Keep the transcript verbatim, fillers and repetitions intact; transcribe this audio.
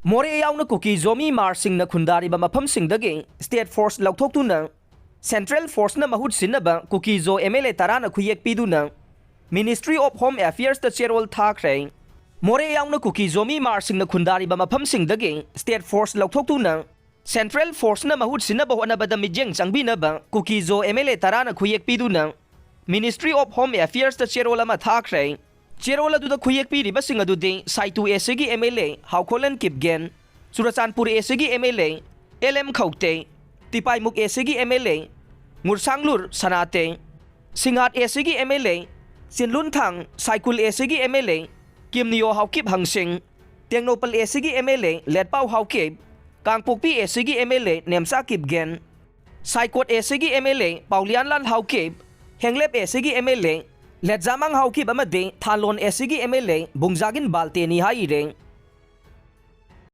ꯃꯣꯔꯦ ꯌꯥꯎꯅ ꯀꯨꯀꯤ ꯖꯣ ꯃꯤ ꯃꯥꯔꯁꯤꯡꯅ ꯈꯨꯟꯗꯥꯔꯤꯕ ꯃꯐꯝꯁꯤꯡꯗꯒꯤ state force ꯂꯧꯊꯣꯛꯇꯨꯅ central forceꯅ ꯃꯍꯨꯠ ꯁꯤꯟꯅꯕ ꯀꯨꯀꯤ ꯖꯣ MLA ꯇꯔꯥꯅ ꯈꯨꯌꯦꯛ ꯄꯤꯗꯨꯅ Ministry of Home Affairsꯇ ꯆꯦꯔꯣꯜ ꯊꯥꯈ꯭ꯔꯦ꯫ ꯃꯣꯔꯦ ꯌꯥꯎꯅ ꯀꯨꯀꯤ ꯖꯣ ꯃꯤ ꯃꯥꯔꯁꯤꯡꯅ ꯈꯨꯟꯗꯥꯔꯤꯕ ꯃꯐꯝꯁꯤꯡꯗꯒꯤ state force ꯂꯧꯊꯣꯛꯇꯨꯅ central forceꯅ ꯃꯍꯨꯠ ꯁꯤꯟꯅꯕ ꯍꯣꯠꯅꯕꯗ ꯃꯤꯠꯌꯦꯡ ꯆꯪꯕꯤꯅꯕ ꯀꯨꯀꯤ ꯖꯣ MLA ꯇꯔꯥꯅ ꯈꯨꯌꯦꯛ ꯄꯤꯗꯨꯅ Ministry of Home Affairsꯇ ꯆꯦꯔꯣꯜ ꯑꯃ ꯊꯥꯈ꯭ꯔꯦ꯫ ꯆꯦꯔꯣꯜ ꯑꯗꯨꯗ ꯈꯨꯌꯦꯛ ꯄꯤꯔꯤꯕꯁꯤꯡ ꯑꯗꯨꯗꯤ ꯁꯥꯏꯇꯨ ACꯒꯤ MLA ꯍꯥꯎꯈꯣꯂꯟ Kipgen, Churachandpur ACꯒꯤ MLA LM ꯈꯧꯇꯦ, ꯇꯤꯄꯥꯏꯃꯨꯛ ACꯒꯤ MLA ꯉꯨꯔꯁꯥꯡꯂꯨꯔ ꯁꯅꯥꯇꯦ, ꯁꯤꯡꯍꯥꯠ ACꯒꯤ MLA ꯆꯤꯟꯂꯨꯟꯊꯥꯡ, ꯁꯥꯏꯀꯨꯜ ACꯒꯤ MLA ꯀꯤꯝꯅꯤꯌꯣ Haokip ꯍꯪꯁꯤꯡ, Tengnoupal ACꯒꯤ MLA ꯂꯦꯠꯄꯥꯎ Haokip, ꯀꯥꯡꯄꯣꯛꯄꯤ ACꯒꯤ MLA Nemcha Kipgen, ꯁꯥꯏꯀꯣꯠ ACꯒꯤ MLA ꯄꯥꯎꯂꯤꯌꯥꯟꯂꯥꯜ Haokip, ꯍꯦꯡꯂꯦꯞ ACꯒꯤ MLA ꯂꯦꯠꯖꯥꯃꯥꯡ Haokip ꯑꯃꯗꯤ ꯊꯥꯂꯣꯟ ACꯒꯤ MLA ꯕꯨꯡꯖꯥꯒꯤꯟ ꯕꯥꯜꯇꯦꯅꯤ ꯍꯥꯏꯔꯦ꯫